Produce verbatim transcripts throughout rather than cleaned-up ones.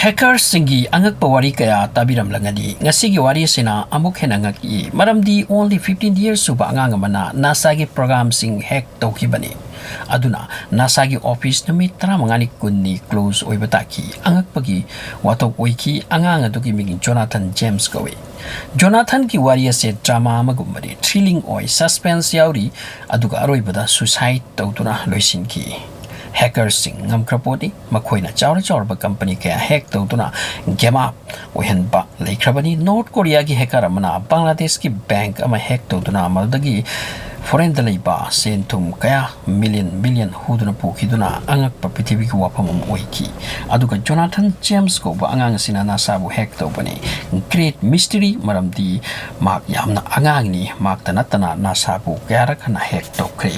Hackersꯁꯤꯡꯒꯤ ꯑꯉꯛꯄ ꯋꯥꯔꯤ ꯀꯌꯥ ꯇꯥꯕꯤꯔꯝꯂꯒꯅꯤ꯫ ꯉꯁꯤꯒꯤ ꯋꯥꯔꯤ ꯑꯁꯤꯅ ꯑꯃꯨꯛ ꯍꯦꯟꯅ ꯉꯛꯏ, ꯃꯔꯝꯗꯤ only fifteen years ꯁꯨꯕ ꯑꯉꯥꯡ ꯑꯃꯅ NASAꯒꯤ programꯁꯤꯡ hack ꯇꯧꯈꯤꯕꯅꯤ꯫ ꯑꯗꯨꯅ NASAꯒꯤ office ꯅꯨꯃꯤꯠ ꯇꯔꯥꯃꯉꯥꯅꯤ ꯀꯨꯟꯅꯤ close ꯑꯣꯏꯕ ꯇꯥꯈꯤ꯫ ꯑꯉꯛꯄꯒꯤ ꯋꯥꯊꯣꯛ ꯑꯣꯏꯈꯤ꯫ ꯑꯉꯥꯡ ꯑꯗꯨꯒꯤ ꯃꯤꯡ Jonathan James ꯀꯧꯏ꯫ Jonathanꯒꯤ ꯋꯥꯔꯤ ꯑꯁꯤ drama ꯑꯃꯒꯨꯝꯕꯅꯤ꯫ Thrilling ꯑꯣꯏ, suspense ꯌꯥꯎꯔꯤ, ꯑꯗꯨꯒ ꯑꯔꯣꯏꯕꯗ suicide ꯇꯧꯗꯨꯅ ꯂꯣꯏꯁꯤꯟꯈꯤ꯫ Hackersꯁꯤꯡ ꯉꯝꯈ꯭ꯔ ꯄꯣꯠꯅꯤ꯫ ꯃꯈꯣꯏꯅ ꯆꯥꯎꯔ ꯆꯥꯎꯔꯕ company ꯀꯌꯥ hack ꯇꯧꯗꯨꯅ game up ꯑꯣꯏꯍꯟꯕ ꯂꯩꯈ꯭ꯔꯕꯅꯤ꯫ North Koreaꯒꯤ hacker ꯑꯃꯅ ꯕꯪꯒ꯭ꯂꯥꯗꯦꯁꯀꯤ bank ꯑꯃ hack ꯇꯧꯗꯨꯅ ꯃꯗꯨꯗꯒꯤ foreignꯗ ꯂꯩꯕ ꯁꯦꯟ ꯊꯨꯝ ꯀꯌꯥ million million ꯍꯨꯗꯨꯅ ꯄꯨꯈꯤꯗꯨꯅ ꯑꯉꯛꯄ ꯄ꯭ꯔꯤꯊꯤꯕꯤꯒꯤ ꯋꯥꯐꯝ ꯑꯃ ꯑꯣꯏꯈꯤ꯫ ꯑꯗꯨꯒ Jonathan James ꯀꯧꯕ ꯑꯉꯥꯡ ꯑꯁꯤꯅ NASAꯕꯨ hack ꯇꯧꯕꯅꯤ꯫ Great mystery, ꯃꯔꯝꯗꯤ ꯃꯍꯥꯛ ꯌꯥꯝꯅ ꯑꯉꯥꯡꯅꯤ꯫ ꯃꯍꯥꯛꯇ ꯅꯠꯇꯅ NASAꯕꯨ ꯀꯌꯥꯔꯛ ꯍꯟꯅ hack ꯇꯧꯈ꯭ꯔꯦ꯫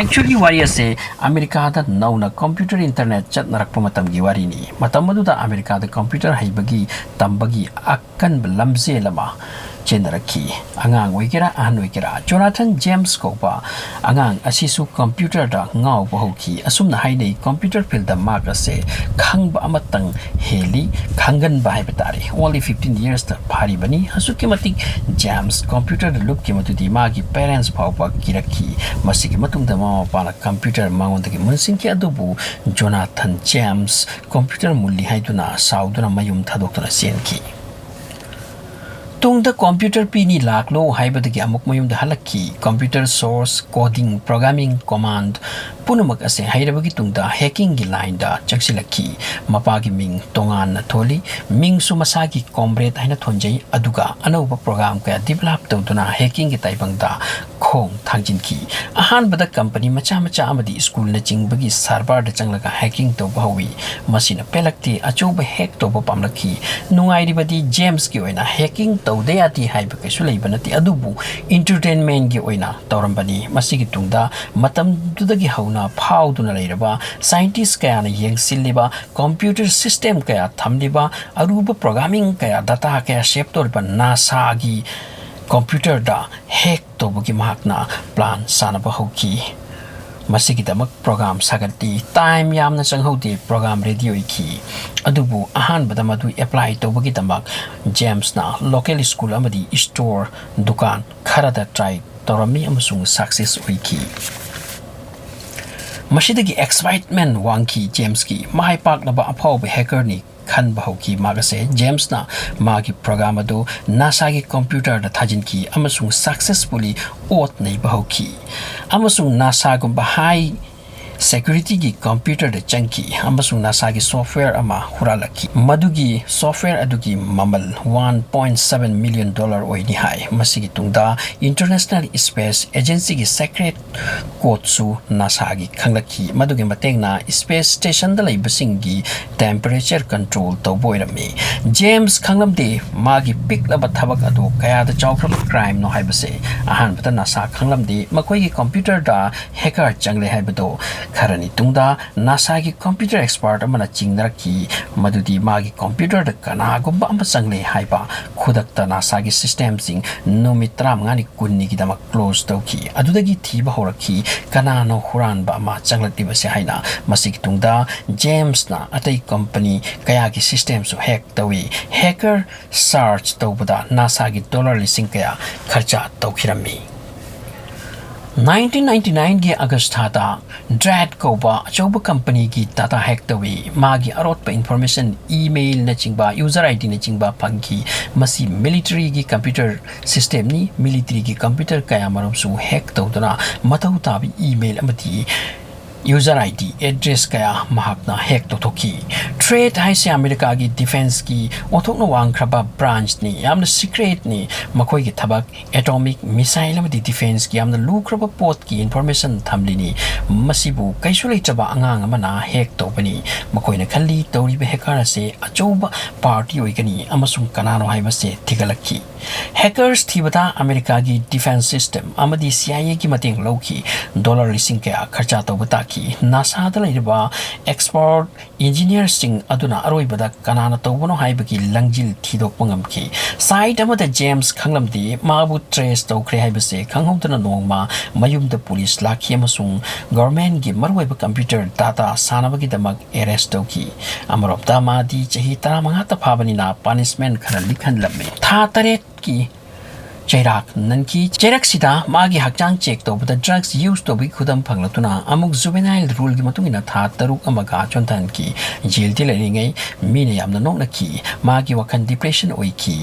Actually ꯋꯥꯔꯤ ꯑꯁꯦ ꯑꯃꯦꯔꯤꯀꯥꯗ ꯅꯧꯅ computer internet ꯆꯠꯅꯔꯛꯄ ꯃꯇꯝꯒꯤ ꯋꯥꯔꯤꯅꯤ꯫ ꯃꯇꯝ ꯑꯗꯨꯗ ꯑꯃꯦꯔꯤꯀꯥꯗ computer ꯍꯩꯕꯒꯤ ꯇꯝꯕꯒꯤ ꯑꯀꯟꯕ ꯂꯝꯖꯦꯜ ꯑꯃ ꯆꯦꯟꯅꯔꯛꯈꯤ꯫ ꯑꯉꯥꯡ ꯑꯣꯏꯒꯦꯔꯥ ꯑꯍꯟ ꯑꯣꯏꯒꯦꯔꯥ, Jonathan James ꯀꯧꯕ ꯑꯉꯥꯡ ꯑꯁꯤꯁꯨ computerꯗ ꯉꯥꯎꯕ ꯍꯧꯈꯤ꯫ ꯑꯁꯨꯝꯅ ꯍꯥꯏꯅꯩ, computer fieldꯗ ꯃꯍꯥꯛ ꯑꯁꯦ ꯈꯪꯕ ꯑꯃꯇꯪ ꯍꯦꯜꯂꯤ, ꯈꯪꯒꯟꯕ ꯍꯥꯏꯕ ꯇꯥꯔꯦ꯫ Only fifteen yearsꯇ ꯐꯥꯔꯤꯕꯅꯤ꯫ ꯑꯁꯨꯛꯀꯤ ꯃꯇꯤꯛ James computerꯗ ꯂꯨꯞꯈꯤ ꯃꯗꯨꯗꯤ ꯃꯥꯒꯤ parents ꯐꯥꯎꯕ ꯀꯤꯔꯛꯈꯤ꯫ ꯃꯁꯤꯒꯤ ꯃꯇꯨꯡꯗ ꯃꯃꯥ ꯃꯄꯥꯅ computer ꯃꯉꯣꯟꯗꯒꯤ ꯃꯨꯟꯁꯤꯟꯈꯤ, ꯑꯗꯨꯕꯨ Jonathan James computer ꯃꯨꯜꯂꯤ ꯍꯥꯏꯗꯨꯅ ꯁꯥꯎꯗꯨꯅ ꯃꯌꯨꯝ ꯊꯥꯗꯣꯛꯇꯨꯅ ꯆꯦꯟꯈꯤ꯫ ꯇꯨꯡꯗ computer ꯄꯤꯅꯤ ꯂꯥꯛꯂꯣ ꯍꯥꯏꯕꯗꯒꯤ ꯑꯃꯨꯛ ꯃꯌꯨꯝꯗ ꯍꯜꯂꯛꯈꯤ꯫ Computer source, coding, programming, command ꯄꯨꯝꯅꯃꯛ ꯑꯁꯦ ꯍꯩꯔꯕꯒꯤ ꯇꯨꯡꯗ hackingꯒꯤ lineꯗ ꯆꯪꯁꯤꯜꯂꯛꯈꯤ꯫ ꯃꯄꯥꯒꯤ ꯃꯤꯡ ꯇꯣꯉꯥꯟꯅ ꯊꯣꯜꯂꯤ꯫ ꯃꯤꯡꯁꯨ ꯃꯁꯥꯒꯤ comrade ꯍꯥꯏꯅ ꯊꯣꯟꯖꯩ, ꯑꯗꯨꯒ ꯑꯅꯧꯕ program ꯀꯌꯥ develop ꯇꯧꯗꯨꯅ hackingꯒꯤ ꯇꯥꯏꯕꯪꯗ ꯈꯣꯡ ꯊꯥꯡꯖꯤꯟꯈꯤ꯫ ꯑꯍꯥꯟꯕꯗ company ꯃꯆꯥ ꯃꯆꯥ ꯑꯃꯗꯤ schoolꯅꯆꯤꯡꯕꯒꯤ serverꯗ ꯆꯪꯂꯒ hacking ꯇꯧꯕ ꯍꯧꯏ꯫ ꯃꯁꯤꯅ ꯄꯦꯜꯂꯛꯇꯦ꯫ ꯑꯆꯧꯕ hack ꯇꯧꯕ ꯄꯥꯝꯂꯛꯈꯤ꯫ ꯅꯨꯡꯉꯥꯏꯔꯤꯕꯗꯤ Jamesꯀꯤ ꯑꯣꯏꯅ hacking ꯇꯧꯗ ꯌꯥꯗꯦ ꯍꯥꯏꯕ ꯀꯩꯁꯨ ꯂꯩꯕ ꯅꯠꯇꯦ, ꯑꯗꯨꯕꯨ entertainmentꯀꯤ ꯑꯣꯏꯅ ꯇꯧꯔꯝꯕꯅꯤ꯫ ꯃꯁꯤꯒꯤ ꯇꯨꯡꯗ ꯃꯇꯝꯗꯨꯗꯒꯤ ꯍꯧꯅ ꯐꯥꯎꯗꯨꯅ ꯂꯩꯔꯕ scientist ꯀꯌꯥꯅ ꯌꯦꯡꯁꯤꯜꯂꯤꯕ computer system ꯀꯌꯥ ꯊꯝꯂꯤꯕ ꯑꯔꯨꯕ programming ꯀꯌꯥ, data ꯀꯌꯥ save ꯇꯧꯔꯤꯕ NASAꯒꯤ computerꯗ hack ꯇꯧꯕꯒꯤ ꯃꯍꯥꯛꯅ plan ꯁꯥꯅꯕ ꯍꯧꯈꯤ꯫ ꯃꯁꯤꯒꯤꯗꯃꯛ ꯄ꯭ꯔꯣꯒ꯭ꯔꯥꯝ ꯁꯥꯒꯠꯂꯤ꯫ ꯇꯥꯏꯝ ꯌꯥꯝꯅ ꯆꯪꯍꯧꯗꯦ, ꯄ꯭ꯔꯣꯒ꯭ꯔꯥꯝ ꯔꯦꯗꯤ ꯑꯣꯏꯈꯤ꯫ ꯑꯗꯨꯕꯨ ꯑꯍꯥꯟꯕꯗ ꯃꯗꯨ ꯑꯦꯄ꯭ꯂꯥꯏ ꯇꯧꯕꯒꯤꯗꯃꯛ ꯖꯦꯝꯁꯅ ꯂꯣꯀꯦꯜ ꯁ꯭ꯀꯨꯜ ꯑꯃꯗꯤ ꯁ꯭ꯇꯣꯔ, ꯗꯨꯀꯥꯟ ꯈꯔꯗ ꯇ꯭ꯔꯥꯏ ꯇꯧꯔꯝꯃꯤ ꯑꯃꯁꯨꯡ ꯁꯛꯁꯦꯁ ꯑꯣꯏꯈꯤ꯫ ꯃꯁꯤꯗꯒꯤ ꯑꯦꯛꯁꯥꯏꯠꯃꯦꯟ ꯋꯥꯡꯈꯤ ꯖꯦꯝꯁꯀꯤ꯫ ꯃꯥꯏ ꯄꯥꯛꯂꯕ ꯑꯐꯥꯎꯕ ꯍꯦꯀꯔꯅꯤ ꯈꯟꯕ ꯍꯧꯈꯤ꯫ ꯃꯍꯥꯛ ꯑꯁꯦ, ꯖꯦꯝꯁꯅ ꯃꯥꯒꯤ ꯄ꯭ꯔꯣꯒ꯭ꯔꯥꯝ ꯑꯗꯨ ꯅꯥꯁꯥꯒꯤ ꯀꯝꯄ꯭ꯌꯨꯇꯔꯗ ꯊꯥꯖꯤꯟꯈꯤ ꯑꯃꯁꯨꯡ ꯁꯛꯁꯦꯁꯐꯨꯜꯂꯤ ꯑꯣꯠ ꯅꯩꯕ ꯍꯧꯈꯤ꯫ ꯑꯃꯁꯨꯡ ꯅꯥꯁꯥꯒꯨꯝꯕ ꯍꯥꯏ ꯁꯦꯀ꯭ꯌꯨꯔꯤꯇꯤꯒꯤ ꯀꯝꯄ꯭ꯌꯨꯇꯔꯗ ꯆꯪꯈꯤ ꯑꯃꯁꯨꯡ ꯅꯥꯁꯥꯒꯤ ꯁꯣꯐꯋꯦꯌꯔ ꯑꯃ ꯍꯨꯔꯥꯜꯂꯛꯈꯤ꯫ ꯃꯗꯨꯒꯤ ꯁꯣꯐꯋꯦꯌꯔ ꯑꯗꯨꯒꯤ ꯃꯃꯜ one point seven million dollar ꯑꯣꯏꯅꯤ ꯍꯥꯏ꯫ ꯃꯁꯤꯒꯤ ꯇꯨꯡꯗ ꯏꯟꯇꯔꯅꯦꯁꯅꯦꯜ ꯁ꯭ꯄꯦꯁ ꯑꯦꯖꯦꯟꯁꯤꯒꯤ ꯁꯦꯀ꯭ꯔꯦꯠ ꯀꯣꯗꯁꯨ ꯅꯥꯁꯥꯒꯤ ꯈꯪꯂꯛꯈꯤ, ꯃꯗꯨꯒꯤ ꯃꯇꯦꯡꯅ ꯁ꯭ꯄꯦꯁ ꯁ꯭ꯇꯦꯁꯟꯗ ꯂꯩꯕꯁꯤꯡꯒꯤ ꯇꯦꯝꯄꯔꯦꯆꯔ ꯀꯟꯇ꯭ꯔꯣꯜ ꯇꯧꯕ ꯑꯣꯏꯔꯝꯃꯤ꯫ ꯖꯦꯝꯁ ꯈꯪꯂꯝꯗꯦ ꯃꯥꯒꯤ ꯄꯤꯛꯂꯕ ꯊꯕꯛ ꯑꯗꯨ ꯀꯌꯥꯗ ꯆꯥꯎꯈ꯭ꯔꯕ ꯀ꯭ꯔꯥꯏꯝꯅꯣ ꯍꯥꯏꯕꯁꯦ꯫ ꯑꯍꯥꯟꯕꯗ ꯅꯥꯁꯥ ꯈꯪꯂꯝꯗꯦ ꯃꯈꯣꯏꯒꯤ ꯀꯝꯄ꯭ꯌꯨꯇꯔꯗ ꯍꯦꯀꯔ ꯆꯪꯂꯦ ꯍꯥꯏꯕꯗꯨ꯫ ꯈꯔꯅꯤ ꯇꯨꯡꯗ ꯅꯥꯁꯥꯒꯤ ꯀꯝꯄ꯭ꯌꯨꯇꯔ ꯑꯦꯛꯁꯄꯔꯠ ꯑꯃꯅ ꯆꯤꯡꯅꯔꯛꯈꯤ ꯃꯗꯨꯗꯤ ꯃꯥꯒꯤ ꯀꯝꯄ꯭ꯌꯨꯇꯔꯗ ꯀꯅꯥꯒꯨꯝꯕ ꯑꯃ ꯆꯪꯂꯦ ꯍꯥꯏꯕ꯫ ꯈꯨꯗꯛꯇ ꯅꯥꯁꯥꯒꯤ ꯁꯤꯁꯇꯦꯝꯁꯤꯡ ꯅꯨꯃꯤꯠ ꯇꯔꯥꯃꯉꯥꯅꯤ ꯀꯨꯟꯅꯤꯒꯤꯗꯃꯛ ꯀ꯭ꯂꯣꯖ ꯇꯧꯈꯤ꯫ ꯑꯗꯨꯗꯒꯤ ꯊꯤꯕ ꯍꯧꯔꯛꯈꯤ ꯀꯅꯥꯅꯣ ꯍꯨꯔꯥꯟꯕ ꯑꯃ ꯆꯪꯂꯛꯂꯤꯕꯁꯦ ꯍꯥꯏꯅ꯫ ꯃꯁꯤꯒꯤ ꯇꯨꯡꯗ ꯖꯦꯝꯁꯅ ꯑꯇꯩ ꯀꯝꯄꯅꯤ ꯀꯌꯥꯒꯤ ꯁꯤꯁꯇꯦꯝꯁꯨ ꯍꯦꯛ ꯇꯧꯏ꯫ ꯍꯦꯀꯔ ꯁꯥꯔꯆ ꯇꯧꯕꯗ ꯅꯥꯁꯥꯒꯤ ꯗꯣꯂꯔ ꯂꯤꯁꯤꯡ ꯀꯌꯥ ꯈꯔꯆ ꯇꯧꯈꯤꯔꯝꯃꯤ꯫ ꯅꯥꯏꯟꯇꯤꯟ ꯅꯥꯏꯟꯇꯤ ꯅꯥꯏꯟꯒꯤ ꯑꯥꯒꯁ ꯊꯥꯗ ꯗ꯭ꯔꯦꯠ ꯀꯧꯕ ꯑꯆꯧꯕ ꯀꯝꯄꯅꯤꯒꯤ ꯗꯥꯇꯥ ꯍꯦꯛ ꯇꯧꯏ꯫ ꯃꯥꯒꯤ ꯑꯔꯣꯠꯄ ꯏꯟꯐꯣꯔꯃꯦꯁꯟ, ꯏꯃꯦꯜꯅꯆꯤꯡꯕ, ꯌꯨꯖꯔ ꯑꯥꯏ ꯗꯤꯅꯆꯤꯡꯕ ꯐꯪꯈꯤ꯫ ꯃꯁꯤ ꯃꯤꯂꯤꯇꯔꯤꯒꯤ ꯀꯝꯄ꯭ꯌꯨꯇꯔ ꯁꯤꯁꯇꯦꯝꯅꯤ꯫ ꯃꯤꯂꯤꯇꯔꯤꯒꯤ ꯀꯝꯄ꯭ꯌꯨꯇꯔ ꯀꯌꯥꯃꯔꯨꯝꯁꯨ ꯍꯦꯛ ꯇꯧꯗꯨꯅ ꯃꯊꯧ ꯇꯥꯕ ꯏꯃꯦꯜ ꯑꯃꯗꯤ ꯌꯨꯖꯔ ꯑꯥꯏ ꯗꯤ ꯑꯦꯗ꯭ꯔꯦꯁ ꯀꯌꯥ ꯃꯍꯥꯛꯅ ꯍꯦꯛ ꯇꯧꯊꯣꯛꯈꯤ꯫ ꯊ꯭ꯔꯦꯠ ꯍꯥꯏꯁꯦ ꯑꯃꯦꯔꯤꯀꯥꯒꯤ ꯗꯤꯐꯦꯟꯁꯀꯤ ꯑꯣꯟꯊꯣꯛꯅ ꯋꯥꯡꯈ꯭ꯔꯕ ꯕ꯭ꯔꯥꯟꯁꯅꯤ, ꯌꯥꯝꯅ ꯁꯤꯀ꯭ꯔꯦꯠꯅꯤ꯫ ꯃꯈꯣꯏꯒꯤ ꯊꯕꯛ ꯑꯦꯇꯣꯃꯤꯛ ꯃꯤꯁꯥꯏꯜ ꯑꯃꯗꯤ ꯗꯤꯐꯦꯟꯁꯀꯤ ꯌꯥꯝꯅ ꯂꯨꯈ꯭ꯔꯕ ꯄꯣꯠꯀꯤ ꯏꯟꯐꯣꯔꯃꯦꯁꯟ ꯊꯝꯂꯤꯅꯤ꯫ ꯃꯁꯤꯕꯨ ꯀꯩꯁꯨ ꯂꯩꯇ꯭ꯔꯕ ꯑꯉꯥꯡ ꯑꯃꯅ ꯍꯦꯛ ꯇꯧꯕꯅꯤ꯫ ꯃꯈꯣꯏꯅ ꯈꯜꯂꯤ ꯇꯧꯔꯤꯕ ꯍꯦꯀꯔ ꯑꯁꯦ ꯑꯆꯧꯕ ꯄꯥꯔꯇꯤ ꯑꯣꯏꯒꯅꯤ ꯑꯃꯁꯨꯡ ꯀꯅꯥꯅꯣ ꯍꯥꯏꯕꯁꯦ ꯊꯤꯒꯠꯂꯛꯈꯤ꯫ Hackers ꯊꯤꯕꯗ ꯑꯃꯦꯔꯤꯀꯥꯒꯤ defense system ꯑꯃꯗꯤ C I A ꯒꯤ ꯃꯇꯦꯡ ꯂꯧꯈꯤ꯫ Dollar ꯂꯤꯁꯤꯡ ꯀꯌꯥ ꯈꯔꯆ ꯇꯧꯕ ꯇꯥꯈꯤ꯫ ꯅꯥꯁꯥꯗ ꯂꯩꯔꯤꯕ expert engineerꯁꯤꯡ ꯑꯗꯨꯅ ꯑꯔꯣꯏꯕꯗ ꯀꯅꯥꯅ ꯇꯧꯕꯅꯣ ꯍꯥꯏꯕꯒꯤ ꯂꯪꯖꯤꯜ ꯊꯤꯗꯣꯛꯄ ꯉꯝꯈꯤ꯫ Site ꯑꯃꯗ ꯖꯦꯝꯁ ꯈꯪꯂꯝꯗꯦ꯫ ꯃꯥꯕꯨ trace ꯇꯧꯈ꯭ꯔꯦ ꯍꯥꯏꯕꯁꯦ ꯈꯪꯍꯧꯗꯅ ꯅꯣꯡꯃ ꯃꯌꯨꯝꯗ ꯄꯨꯂꯤꯁ ꯂꯥꯛꯈꯤ ꯑꯃꯁꯨꯡ governmentꯀꯤ ꯃꯔꯨꯑꯣꯏꯕ computer data ꯁꯥꯟꯅꯕꯒꯤꯗꯃꯛ arrest ꯇꯧꯈꯤ꯫ ꯑꯃꯔꯣꯝꯗ ꯃꯥꯗꯤ ꯆꯍꯤ ꯇꯔꯥꯃꯉꯥꯇ ꯐꯥꯕꯅꯤꯅ punishment ꯈꯔ ꯂꯤꯛꯍꯜꯂꯝꯃꯤ꯫ ꯊꯥ ꯇꯔꯦꯠꯀꯤ ꯆꯩꯔꯥꯛ ꯅꯟꯈꯤ꯫ ꯆꯩꯔꯛꯁꯤꯗ ꯃꯥꯒꯤ ꯍꯛꯆꯥꯡ check ꯇꯧꯕꯗ drugs use ꯇꯧꯕꯒꯤ ꯈꯨꯗꯝ ꯐꯪꯂꯛꯇꯨꯅ ꯑꯃꯨꯛ juvenile ruleꯒꯤ ꯃꯇꯨꯡ ꯏꯟꯅ ꯊꯥ ꯇꯔꯨꯛ ꯑꯃꯒ ꯆꯣꯟꯊꯍꯟꯈꯤ꯫ Jailꯗ ꯂꯩꯔꯤꯉꯩ ꯃꯤꯅ ꯌꯥꯝꯅ ꯅꯣꯛꯅꯈꯤ꯫ ꯃꯥꯒꯤ ꯋꯥꯈꯜ depression ꯑꯣꯏꯈꯤ꯫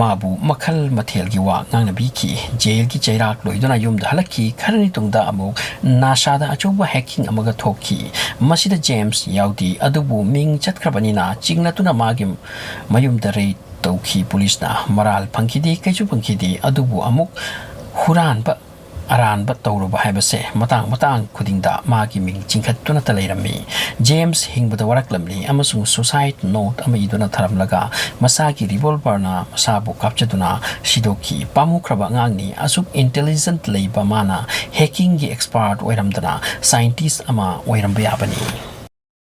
ꯃꯥꯕꯨ ꯃꯈꯜ ꯃꯊꯦꯜꯒꯤ ꯋꯥ ꯉꯥꯡꯅꯕꯤꯈꯤ꯫ Jailꯒꯤ ꯆꯩꯔꯥꯛ ꯂꯣꯏꯗꯨꯅ ꯌꯨꯝꯗ ꯍꯜꯂꯛꯈꯤ꯫ ꯈꯔꯅꯤ ꯇꯨꯡꯗ ꯑꯃꯨꯛ ꯅꯥꯁꯥꯗ ꯑꯆꯧꯕ hacking ꯑꯃꯒ ꯊꯣꯛꯈꯤ꯫ ꯃꯁꯤꯗ ꯖꯦꯝꯁ ꯌꯥꯎꯗꯦ, ꯑꯗꯨꯕꯨ ꯃꯤꯡ ꯆꯠꯈ꯭ꯔꯕꯅꯤꯅ ꯆꯤꯡꯂꯛꯇꯨꯅ ꯃꯥꯒꯤ ꯃꯌꯨꯝꯗ raid ꯇꯧꯈꯤ꯫ ꯄꯨꯂꯤꯁꯅ ꯃꯔꯥꯜ ꯐꯪꯈꯤꯗꯦ, ꯀꯩꯁꯨ ꯐꯪꯈꯤꯗꯦ, ꯑꯗꯨꯕꯨ ꯑꯃꯨꯛ ꯍꯨꯔꯥꯟꯕ ꯑꯔꯥꯟꯕ ꯇꯧꯔꯨꯕ ꯍꯥꯏꯕꯁꯦ ꯃꯇꯥꯡ ꯃꯇꯥꯡ ꯈꯨꯗꯤꯡꯗ ꯃꯥꯒꯤ ꯃꯤꯡ ꯆꯤꯡꯈꯠꯇꯨꯅꯇ ꯂꯩꯔꯝꯃꯤ꯫ ꯖꯦꯝꯁ ꯍꯤꯡꯕꯗ ꯋꯥꯔꯛꯂꯝꯂꯤ ꯑꯃꯁꯨꯡ suicide note ꯑꯃ ꯏꯗꯨꯅ ꯊꯔꯝꯂꯒ ꯃꯁꯥꯒꯤ revolverꯅ ꯃꯁꯥꯕꯨ ꯀꯥꯞꯆꯗꯨꯅ ꯁꯤꯗꯣꯛꯈꯤ꯫ ꯄꯥꯝꯃꯨꯈ꯭ꯔꯕ ꯑꯉꯥꯡꯅꯤ꯫ ꯑꯁꯨꯛ intelligent ꯂꯩꯕ ꯃꯥꯅ hackingꯒꯤ expert ꯑꯣꯏꯔꯝꯗꯅ scientist ꯑꯃ ꯑꯣꯏꯔꯝꯕ ꯌꯥꯕꯅꯤ꯫